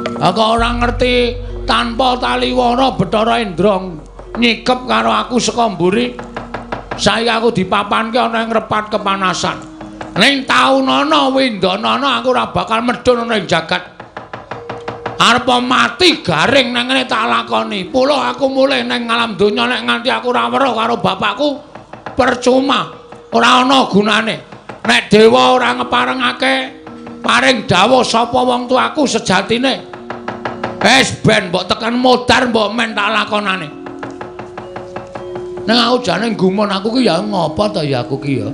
Aku ora ngerti tanpa taliwara Bathara Indra nyikep karo aku saka mburi. Saiki aku dipapanke ana ing repat kepanasan. Ning taunana windanana aku ora bakal medhun ana ing jagat. Arep mati garing nang ngene tak lakoni. Puluh aku mulih nang alam donya nek nganti aku ora weruh karo bapakku percuma, ora ana gunane. Nek dewa ora ngeparengake paring dawuh sapa wong tuaku sejatine. Wis ben mbok tekan modar mbok men tak lakonane. Ning aku jane gumun aku ki ya ngopo to ya aku ki ya.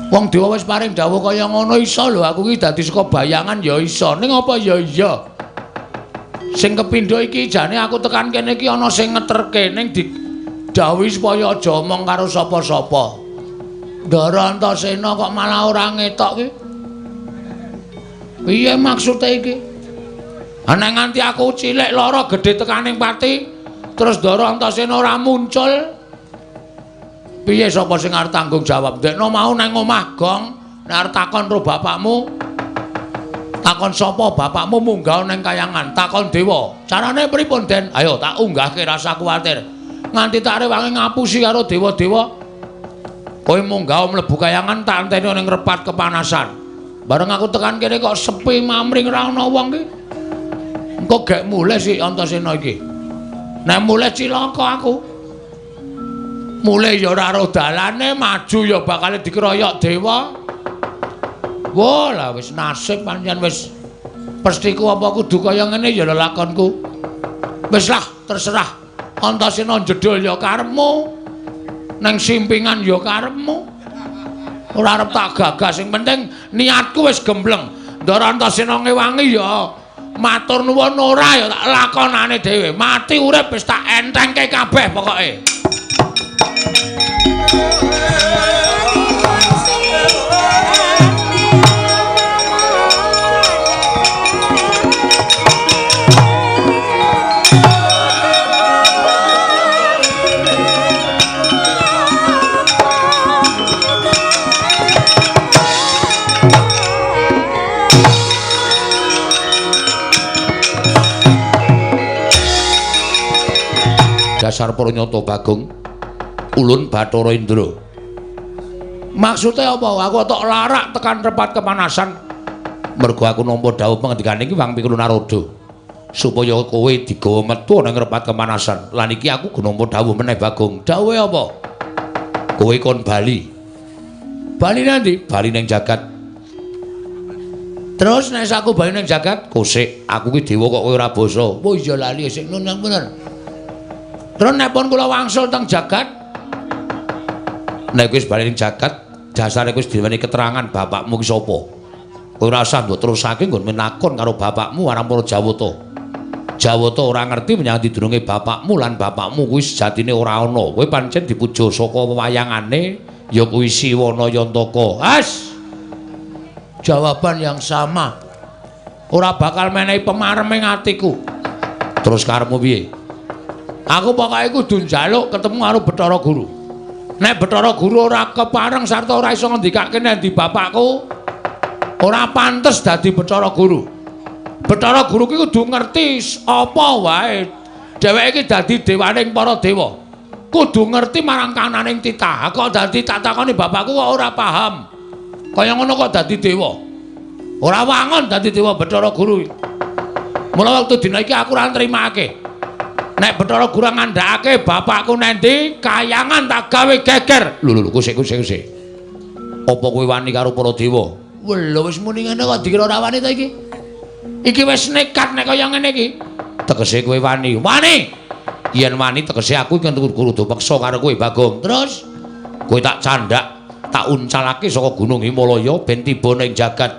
Wong dewa wis paring dawuh kaya ngono iso lho aku ki dadi saka bayangan ya iso. Ning apa ya iya. Sing kepindho iki jane aku tekan kene iki ana sing ngeterke ning didhawuhi supaya aja omong karo sapa-sapa. Ndara Antasena kok malah ora ngetok ki. Piye maksude iki? Ha nek nganti aku cilik lara gedhe tekaning pati terus Ndara Antasena ora muncul. Piye sapa sing arep tanggung jawab? Ndekno mau nang omah gong, nek arep takon karo bapakmu, takon sapa bapakmu munggah nang kayangan, takon dewa. Carane pripun, Den? Ayo tak unggahke rasa kuwatir. Nganti tak rewangi ngapusi karo dewa-dewa. Kowe munggah mlebu kayangan tak enteni ning repat kepanasan. Bareng aku tekan kene kok sepi mamring ora ana wong ki. Engko gek mulih si Antasena iki. Nek mulih cilaka aku. Mulih ya ora ro dalane, maju ya bakal dikeroyok dewa. Wah, lah wis nasib pancen wis pestiku apa kudu kaya ngene ya lelakonku. Wis lah, terserah. Antasena jedul ya karepmu. Nang simpingan ya karepmu. Ora arep tak gagas, sing penting niatku wis gembleng. Ndara Antasena ngewangi ya matur nuwun ora ya tak lakonane dhewe. Mati urip wis tak entengke kabeh pokoke. Dasar pranyata Bagong Ulun Bathara Indra. Maksude apa? Aku tok larak tekan repat kepanasan. Mergo aku nampa dawuh pengendikane iki Wang Pikul Narada supaya kowe digawa metu nang repat kepanasan. Lan iki aku nampa dawuh meneh Bagong. Dawuhe apa? Kowe kon bali. Bali nanti? Bali ning jagat. Terus nek aku bali ning jagat, kosek aku ki dewa kok kowe ora basa. Oh iya lali sik nun bener. Terus nek pun kula wangsul teng jagat, nek wis bali ning jagat, dasare wis diweni keterangan bapakmu ki sapa. Kowe ora usah mbok terusake nggon menakon karo bapakmu marang para Jawata. Jawata ora ngerti menyang didurunge bapakmu lan bapakmu kuwi sejatine ora ana. Kowe pancen dipuja saka wewayangane ya kuwi Siwana Yantaka. As. Jawaban yang sama. Ora bakal menehi pemarem ing atiku. Terus karepmu piye? Aku pokoke kudu njaluk ketemu karo Bathara Guru. Nek Bathara Guru ora kepareng sarta ora iso ngendikake nek ndi bapakku, ora pantes dadi Bathara Guru. Bathara Guru ki kudu ngerti apa wae. Dheweke iki dadi dewaning para dewa. Kudu ngerti marang kananing titah. Kok dadi tak takoni bapakku kok ora paham. Kaya ngono kok dadi dewa. Ora wangun dadi dewa Bathara Guru. Mula wektu dina iki aku ora nrimake. Nek Bathara Guru ngandhakake bapakku nendi, kayangan tak gawe geger. Lho lho kusik kusik kusik. Apa kowe wani karo para dewa? Lho wis muni ngene kok dikira ora wani ta iki? Iki wis nekat nek kaya ngene iki. Tegese kowe wani. Wani. Yen wani tegese aku iki kudu peksa karo kowe Bagong. Terus kowe tak candhak, tak uncalake saka Gunung Himalaya ben tiba ning jagat.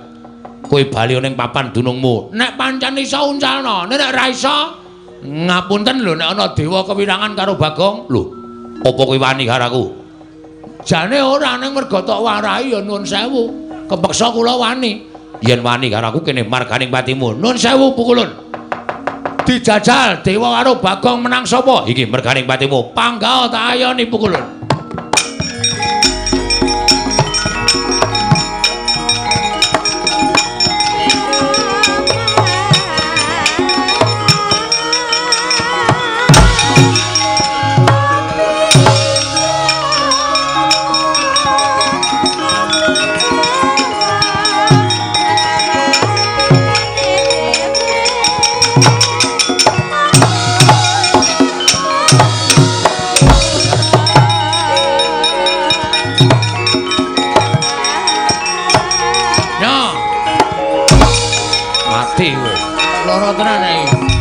Kowe bali ning papan dunungmu. Nek pancen iso uncalno, nek ora iso ngapunten lho nek ana dewa kewirangan karo Bagong. Lho, apa kowe wani karo aku? Jane ora, ning merga tok warahi ya nuwun sewu. Kepeksa kula wani. Yen wani karo aku kene marganing patimu. Nuwun sewu pukulun. Dijajal dewa karo Bagong menang sapa? Iki merganing patimu. Panggah tak ayoni pukulun. Mati kowe. Lara tenan iki.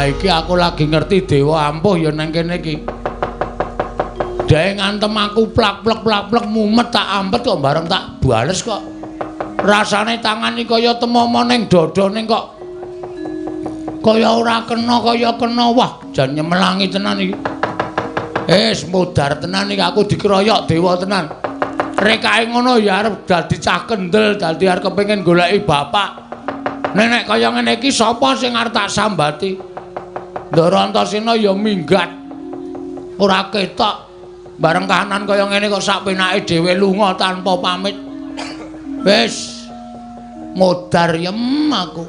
Iki aku lagi ngerti dewa ampuh ya nang kene iki. Dhek ngantem aku plak-plek plak-plek mumet tak ampet kok bareng tak bales kok. Rasane tangan iki kaya temomo ning dada ning kok kaya ora kena kaya kena. Wah, jan nyemelangi tenan iki. Wis mudhar tenan iki aku dikeroyok dewa tenan. Rekake ngono ya arep dadi cah kendel, dadi arep kepengin goleki bapak. Nek kaya ngene iki sapa sing arep tak sambati? Ndara Antasena ya minggat. Ora ketok. Bareng kahanan kaya ngene kok sak penake dhewe lunga tanpa pamit. Wis modar yem aku.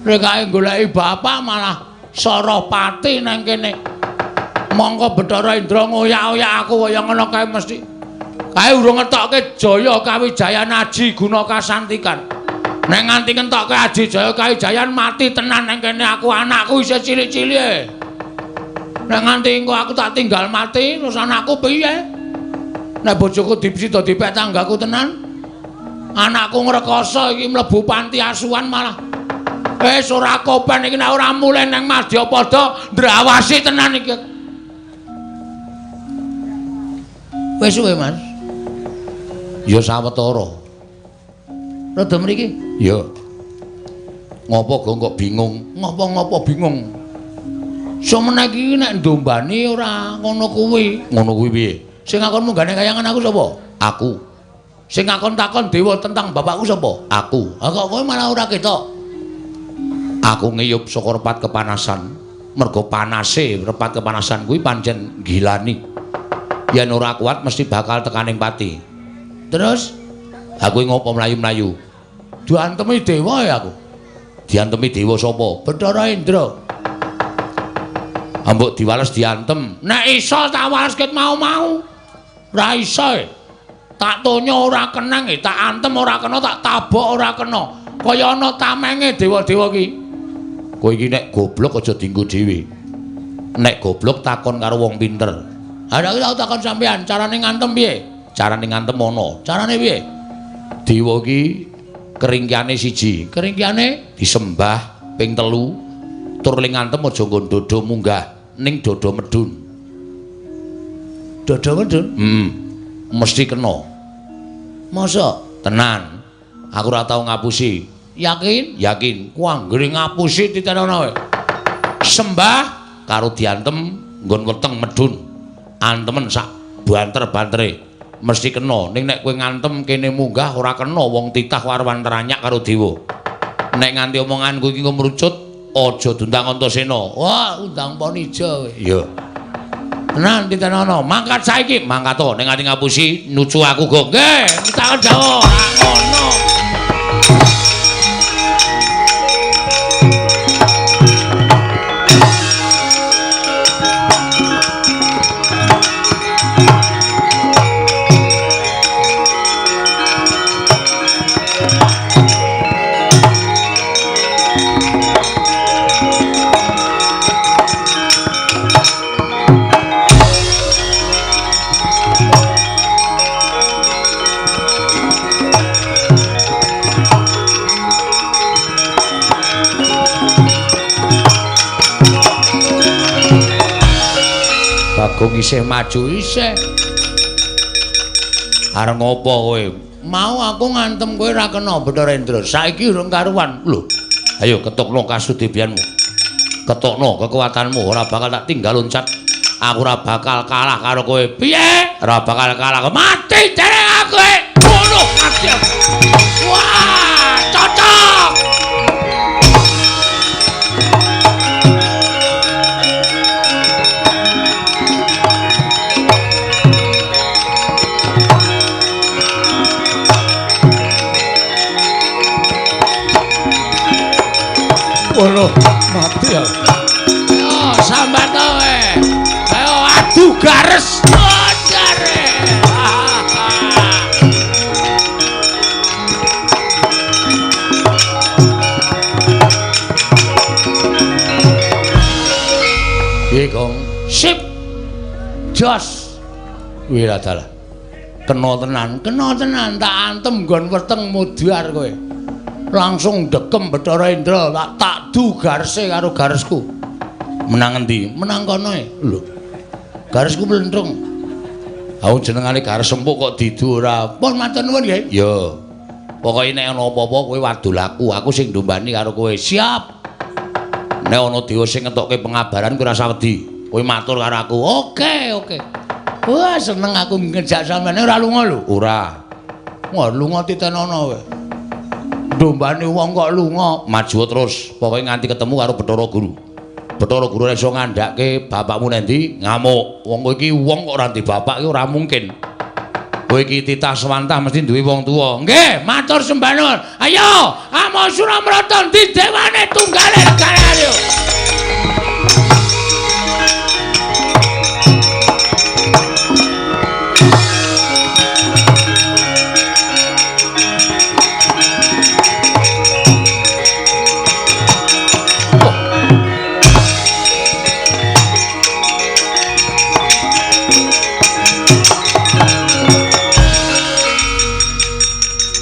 Rekake goleki bapak malah Sarapati nang kene. Mongko Bathara Indra ngoyak-oyak aku kaya ngono kae mesti. Kae urung ngetokke Jaya Kawijayan Aji Guna Kasantikan. Nek nganti ngentokke Aji Jaya Kawijayan mati tenan nang kene aku, anakku isih cilik-cilik. Nek nganti engko aku tak tinggal mati terus anakku piye? Nek bojoku dipsida dipek tanggaku tenan. Anakku ngrekoso iki mlebu panti asuhan malah. Wis ora kopen iki nek ora mulih nang Madyapada ndrawasi tenan iki. Wis suwe, Mas. Ya sawetara. Rada mriki? Ya. Ngopo gong kok bingung? Ngopo-ngopo bingung. Semene iki nek ndombani ora ngono kuwi. Ngono kuwi piye? Sing ngakon munggane kayangan aku sapa? Aku. Sing ngakon takon dewa tentang bapakku sapa? Aku. Ha kok kowe malah ora ketok. Aku ngiyup saka repat kepanasan. Mergo panase repat kepanasan kuwi pancen gilani. Yen ora kuat mesti bakal tekaning pati. Terus aku ngopo mlayu-mlayu? Diantemi dewa ya aku. Diantemi dewa sapa? Bathara Indra. Ambok diwales diantem. Nek iso tak wales ket mau-mau. Ora iso. Tak tonyo ora kenang, tak antem ora kena, tak tabok ora kena. Kaya ana tamenge dewa-dewa ki. Kowe iki nek goblok aja dienggo dhewe. Nek goblok takon karo wong pinter. Ha nek aku takon sampean, carane ngantem piye? Carane ngantem ana. Carane piye? Dewa iki keringkiane siji, keringkiane disembah ping 3, tur ling ngantem aja nggon dodo munggah ning dodo medun. Dodo medun? Heeh. Mesti kena. Masa? Tenan. Aku ora tau ngapusi. Yakin? Yakin. Ku anggere ngapusi titenono wae. Sembah karo diantem nggon weteng medun. Antemen sak banter-bantere. Mesti kena. Ning nek kowe ngantem kene munggah ora kena, wong titah warwan teranyak karo dewa. Nek nganti omonganku iki ngrucut, aja diundang Antasena. Wah, undang Ponija kowe. Iya. Tenan titenono, mangkat saiki, mangkat to. Nek nganti ngapusi nucu aku go. Nggih, takon Jawa, ora ngono. Bagong isih maju isih. Arep ngopo kowe? Mau aku ngantem kowe ora kena Bathara Indra. Saiki urung karuan. Lho. Ayo ketokno kasudebianmu. Ketokno kekuatanmu, ora bakal tak tinggal loncat. Aku ora bakal kalah karo kowe. Piye? Ora bakal kalah. Mati dereng aku. Ngono mati aku. Wah, cocok. Waduh, mati ya. Ayo sambat kowe. Ayo adu gares. Gare. Piye, Gong? Sip. Jos. Wih dalah. Kena tenan tak antem nggon weteng mudhar kowe. Langsung dekem Bathara Indra, tak du garese karo garesku. Menang endi? Menang kono e. Lho. Garesku mlentrung. Aku jenengane gares empuk kok didu ora. Pun matur nuwun nggih. Ya. Pokoke nek ana apa-apa kowe wadul aku, aku sing ndombani karo kowe. Siap. Nek ana dewa sing ngetokke pengabaran kowe ora usah wedi. Kowe matur karo aku. Oke, oke. Wah, seneng aku ngejak sampeyan ora lunga lho. Ora. Wah, lunga titenono kowe. Dombane wong kok lunga, maju terus. Pokoke nganti ketemu karo Bathara Guru. Bathara Guru ora iso ngandhake bapakmu nendi ngamuk. Wong kowe iki wong kok ora ndek bapak iki ora mungkin. Kowe iki titah swantah mesti duwe wong tuwa. Nggih, matur sembah nuwun. Ayo, Amo Suramrata ndi dewane tunggale regane ayo.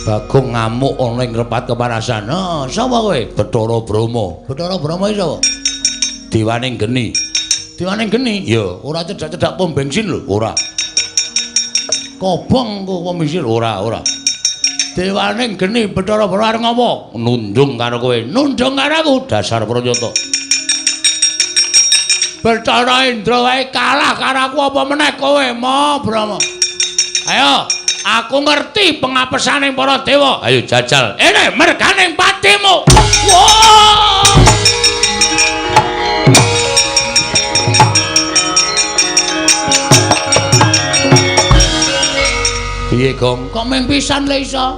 Bagong ngamuk ana ing repat kepanasan. "Ha, sapa kowe?" "Bathara Brahma." "Bathara Brahma iki sapa?" "Dewaning geni." "Dewaning geni?" "Ya, ora cedhak-cedhak pom bensin lho." "Ora." "Kobong kok pom bensin?" "Ora, ora." "Dewaning geni Bathara Brahma arep ngopo?" "Nundung karo kowe." "Nundung karo aku?" "Dasar pranyata." Bathara Indra wae kalah karo aku apa meneh kowe, Ma Brahma. Ayo, aku ngerti pengapesaning para dewa. Ayo jajal. Ene merganing patimu. Wah! Piye, Gong? Kok mung pisan le iso?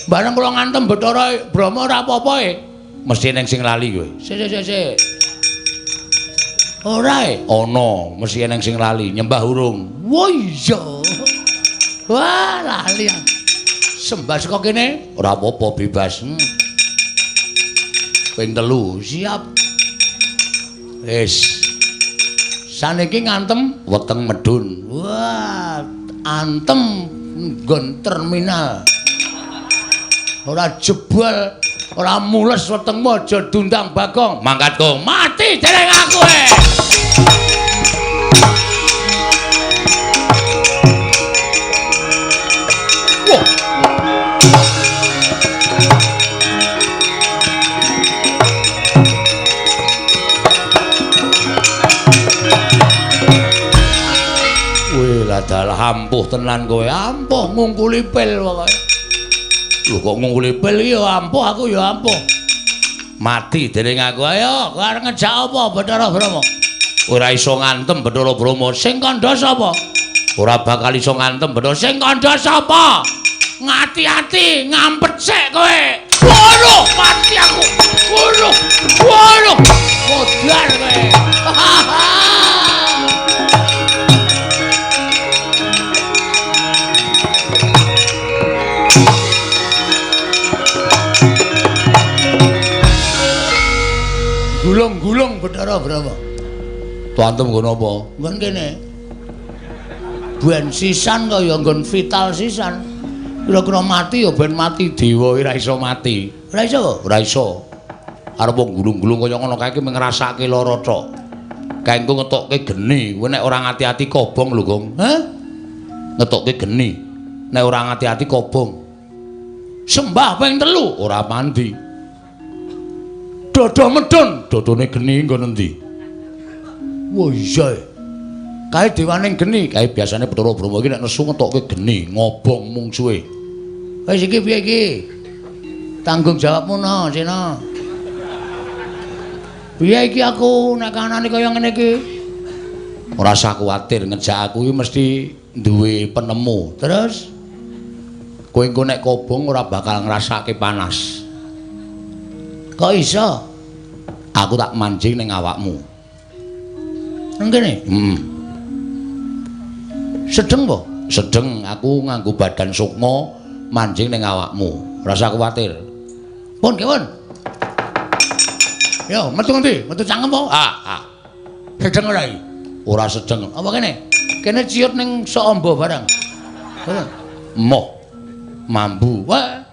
Bareng kula ngantem Bathara Brahma ora apa-apa e. Mesti eneng sing lali kowe. Sik sik sik. Ora e? Ana, mesti eneng sing lali, nyembah urung. Wah iya. Wah, lali. Sembah saka kene ora apa-apa bebas. Ping 3, siap. Wis. Saniki ngantem weteng medun. Wah, antem nggon terminal. Ora jebol, ora mules wetengmu aja diundang Bagong. Mangkat kok mati dereng aku e. Wah. Wih, dalah ampuh tenan kowe. Ampuh ngungkuli pil pokoke. Lho kok ngungkuli pil iki ya ampuh, aku ya ampuh. Mati dening aku. Ayo, kowe arep ngejak apa Bathara Brahma? Ora iso ngantem Bathara Brahma. Sing kandha sapa? Ora bakal iso ngantem Bathara. Sing kandha sapa? Ngati-ati, ngampet sik kowe. Waduh, mati aku. Waduh. Waduh. Modar kowe. Gulung-gulung Bathara Brahma. Tuantem nggon apa? Nggon kene. Ben sisan kaya nggon vital sisan. Kira-kira mati ya ben mati dewa ora iso mati. Ora iso? Ora iso. Arep wong gulung-gulung kaya ngono kae iki ngrasake lara tok. Kae engko ngetokke geni, kowe nek ora ngati-ati kobong lho, Gong. Hah? Ngetokke geni. Nek ora ngati-ati kobong. Sembah ping 3 ora mandi. Dodo medun, dodone geni nggon endi? Wah iya. Kae dewaning geni, kae biasane Bathara Brahma iki nek nesu ngetokke geni, ngobong mungsuhe. Wis iki piye iki? Tanggung jawabmu no, Sena. Piye iki aku nek kanane kaya ngene iki? Ora usah kuwatir, ngejak aku iki mesti duwe penemu. Terus kowe engko nek kobong ora bakal ngrasake panas. Kok iso? Aku tak mancing ning awakmu. Nang kene? Heeh. Sedeng po? Sedeng, aku nganggo badan sukma mancing ning awakmu. Ora usah kuwatir. Pun, kewon. Yo, metu ngendi? Metu cangkem po? Ah, ah. Sedeng ora iki? Ora sedeng. Apa kene? Kene ciut ning sok amba barang. Moh. Mambu. Wah.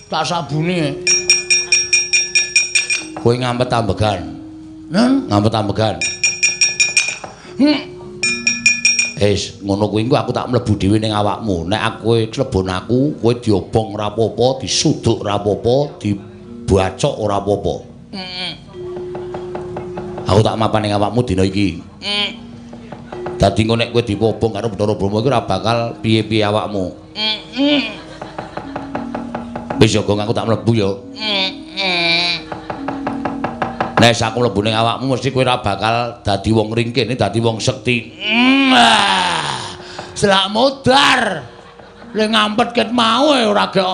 Tak sabune. Kowe ngampet ambegan. Nen, ngampet ambegan. Wis, ngono kuwi engko aku tak mlebu dhewe ning awakmu. Nek aku klebon aku, kowe diobong ora apa-apa, disuduk ora apa-apa, dibacok ora apa-apa. Aku tak mapan ning awakmu dina iki. Dadi engko nek kowe dipobong karo Bathara Brahma iki ora bakal piye-piye awakmu. Wis ya, Gong, aku tak mlebu ya. Nek aku mlebu ning awakmu mesti kowe ora bakal dadi wong ringkih, dadi wong sekti. Selak modar. Le ngampet ket mau ora gek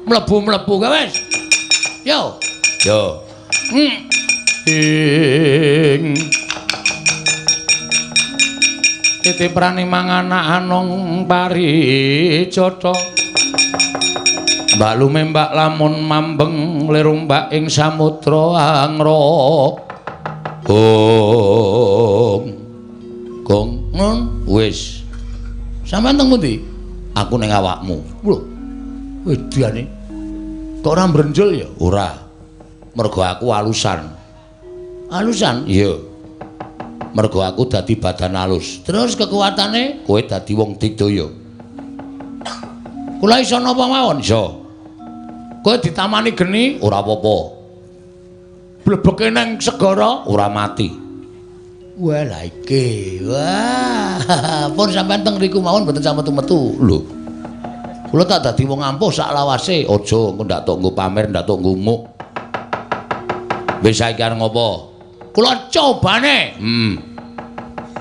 mlebu-mlebu kae wis. Yo. Yo. Ing titi prani manganak anung paricotha. Mbak lumembak lamun mambeng lirumbak ing samudra angra. Gong. Gong, nun wis. Sampeyan teng pundi? Aku ning awakmu. Lho. Wedane. Kok ora mbrenjul ya? Ora. Mergo aku alusan. Alusan? Iya. Mergo aku dadi badan alus. Terus kekuatane kowe dadi wong digdaya. Kula iso napa mawon? Iso. Kowe ditamani geni ora apa-apa. Blebeke nang segara ora mati. Wah lha iki. Wah, pun sampean teng riku mawon mboten sampe metu-metu. Lho. Kula tak dadi wong ampuh sak lawase. Aja engko ndak tok nggo pamer, ndak tok ngumuk. Wis saiki arep ngopo? Kula cobane.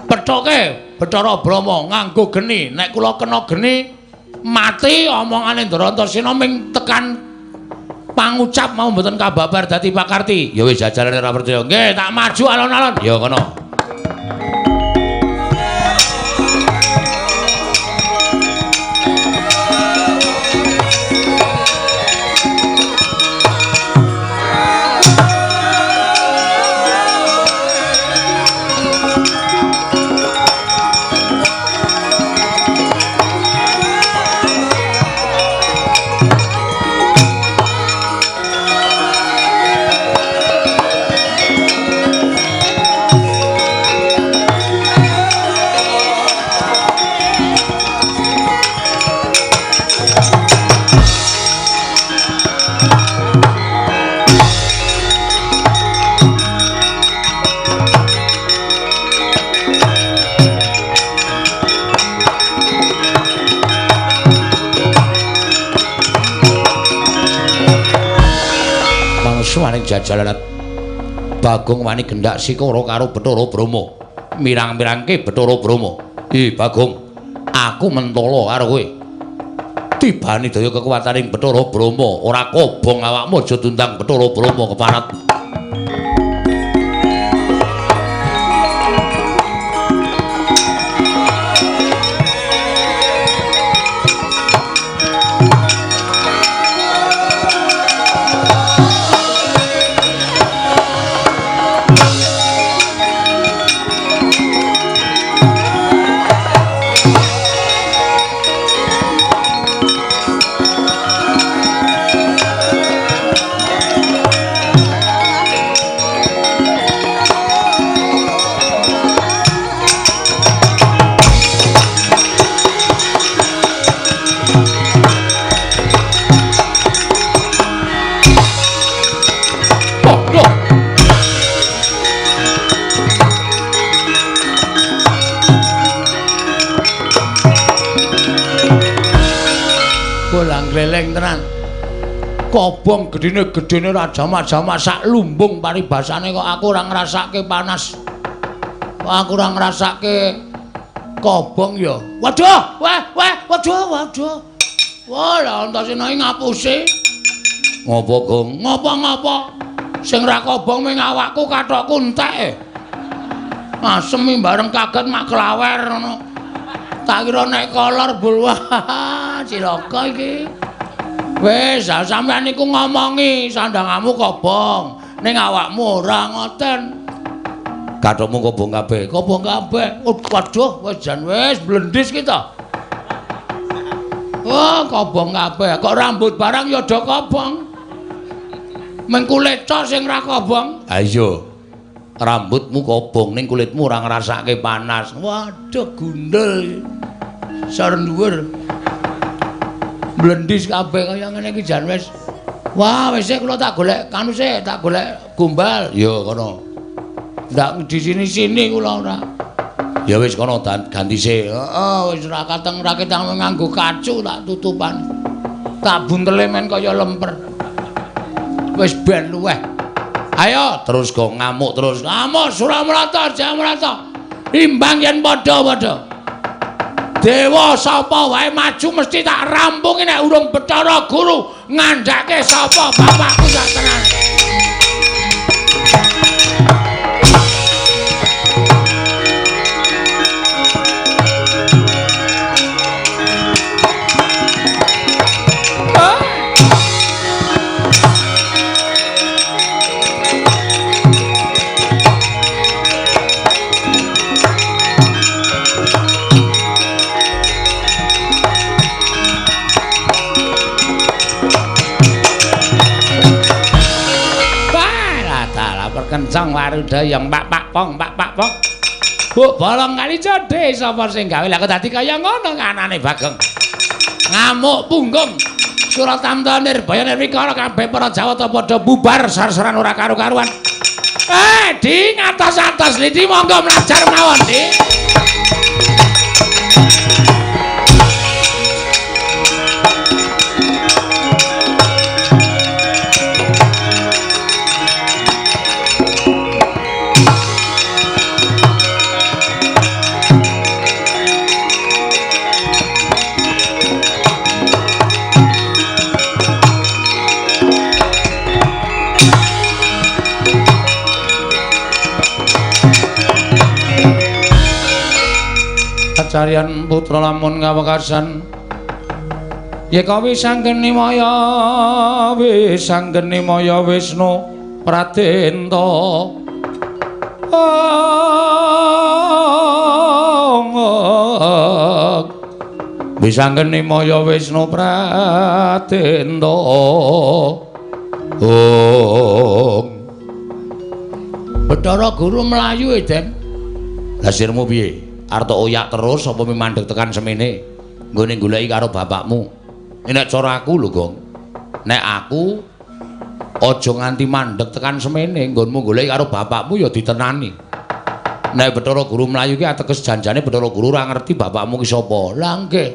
Pethoke Bathara Brahma nganggo geni. Nek kula kena geni mati omongane Ndara Antasena ming tekan pangucap mau mboten kababar dadi pakarti. Ya wis jajalane ora percaya. Nggih, tak maju alon-alon. Ya kono. Suwaning jajalan Bagong wani gendak sikara karo Bathara Brahma. Mirang-mirangke Bathara Brahma. Ih Bagong, aku mentala karo kowe. Tibani daya kekuwataning Bathara Brahma, ora kobong awakmu aja diundang Bathara Brahma keparat. Bolang gleleng tenan. Kobong gedene-gedene ra jamak-jamak sak lumbung paribasane kok aku ora ngrasake panas. Kok aku ora ngrasake kobong ya. Waduh, wah, wah, waduh, waduh. Wah, lah Antasena iki ngapusi. Ngopo, Gong? Ngopo-ngopo? Sing ra kobong ming awakku kathokku entek. Asem bareng kaget mak klawer ngono. Tak kira nek kolor bul wah cilaka iki. Wis, sampean niku ngomongi sandangamu kobong, ning awakmu ora ngoten. Kathokmu kobong kabeh, kobong kabeh. Waduh, wis jan wis blendis ki ta. Wah, kobong kabeh. Kok rambut barang ya do kobong. Meng kulit tok sing ra kobong. Ha iya. Rambutmu kobong ning kulitmu ora ngrasake panas. Waduh, gundul. Sor dhuwur. Blendis kabeh kaya ngene iki jan wis. Wah, wis kula tak golek kanu sik, tak golek gombal. Ya kono. Ndak di sini-sini kula ora. Ya wis kono ganti sik. Heeh, wis ora kateng ra ketang nganggo kacu tak tutupan. Tak buntele men kaya lemper. Wis ben luweh. Ayo terus kok ngamuk terus. Ngamuk Suramrata, Jamrata. Imbang yen padha-padha. Dewa sapa wae maju mesti tak rampungi nek urung Bathara Guru ngandhake sapa bapakku sak tenan. Kencang waruda yang pak pak pong pak pak pong. Bu bolong kali jodhe sapa sing gawe lah kok dadi kaya ngono anane Bagong. Ngamuk punggung. Suratamta Nirbaya Nirwikara kabeh para Jawata padha bubar sar-saran ora karu-karuan. Di ngatos-atos lidi monggo mlajar mawon, Di. Carian putra lamun kawekasan yeka wisanggeni maya wisanggeni maya Wisnu Pradenta wisanggeni maya Wisnu Pradenta. Om Bathara Guru mlayu e Den. Lah sirmu piye? Arep oyak terus apa mandeg tekan semene nggone goleki karo bapakmu. Nek cara aku lho, Gong. Nek aku aja nganti mandeg tekan semene nggonmu goleki karo bapakmu ya ditenani. Nek Bathara Guru mlayu ki ateges janjane Bathara Guru ora ngerti bapakmu ki sapa. Lah nggih.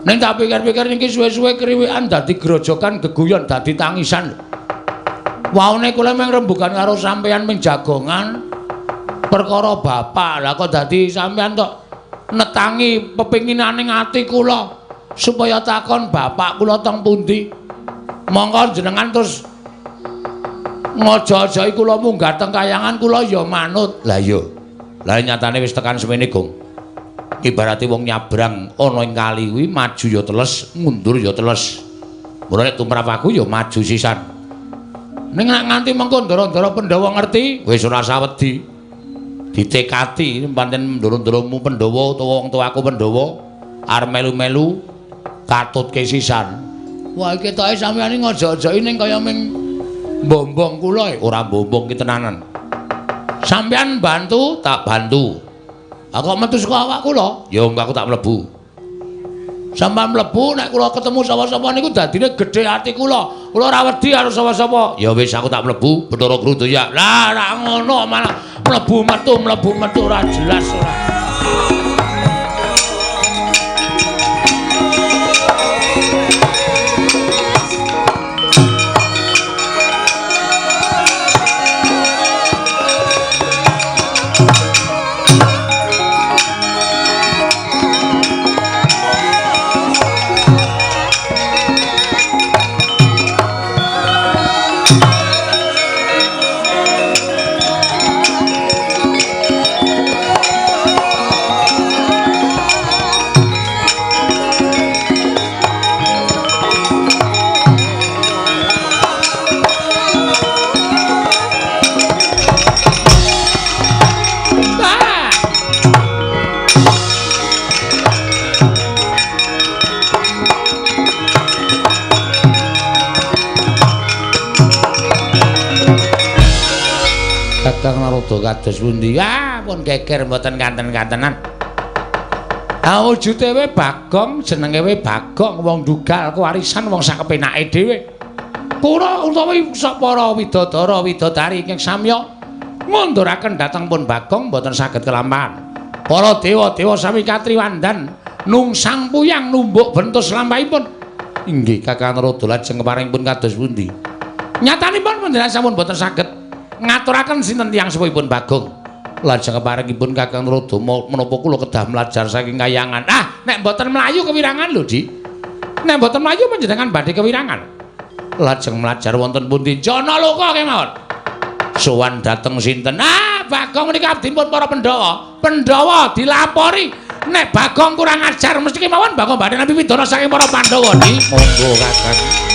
Ning tak pikir-pikir niki suwe-suwe kriwikan dadi grojokan geguyon dadi tangisan. Waune kula mung rembugan karo sampeyan ming jagongan perkara bapak. Lah kok dadi sampeyan tok netangi pepinginane ati kula supaya takon bapak kula teng pundi. Monggo jenengan terus ngojo-ojoki kula munggah teng kayangan kula ya manut. Lah iya. Lah nyatane wis tekan semene, Gong. Ibarate wong nyabrang ana ing kali kuwi maju ya teles, mundur ya teles. Mula nek tumrap aku ya maju sisan. Ning nek nganti mengko ndara-ndara Pandhawa ngerti, wis ora sawedi. Ditekati pancen ndoro-ndoromu Pandhawa utawa wong tuaku Pandhawa arep melu-melu katutke sisan. Wah iki ketoke sampeyan ngojo-ojoki ning kaya ming mbombong kula e. Ora mbombong ki tenanan. Sampeyan bantu, tak bantu. Aku kok metu saka awak kula? Ya aku tak mlebu. Sampeyan mlebu nek kula ketemu sapa-sapa niku dadine gedhe ati kula. Kula ora wedi karo sapa-sapa. Ya wis aku tak mlebu, Bathara Guru ya. Lah ora ngono malah mlebu metu ora jelas ora. Narada kados pundi? Ah, pun geger mboten kanten-kantenan. Ah, wujude we Bagong, jenenge we Bagong, wong dugal kewarisan wong sakepenake dhewe. Kula utawi para widodara widodari ingkang samya ngunduraken dhateng pun Bagong mboten saged kelampahan. Para dewa-dewa sami katriwandan nungsang puyang numbuk bentus lampahipun. Inggih Kakang Narada lajeng keparingipun kados pundi? Nyatanipun panjenengan sampun boten saged ngaturaken sinten tiyang sepuhipun Bagong. Lajeng keparingipun Kakang Narada menapa kula kedah mlajar saking kayangan. Ah, nek mboten mlayu kewirangan lho, Dik. Nek mboten mlayu panjenengan badhe kewirangan. Lajeng mlajar wonten pundi? Janaloka kemawon. Sowan dhateng sinten? Ah, Bagong menika abdipun para Pandhawa. Pandhawa dilapori nek Bagong kurang ajar mesti kemawon Bagong badhe nampi pidana saking para Pandhawa, Dik. Monggo Kakang.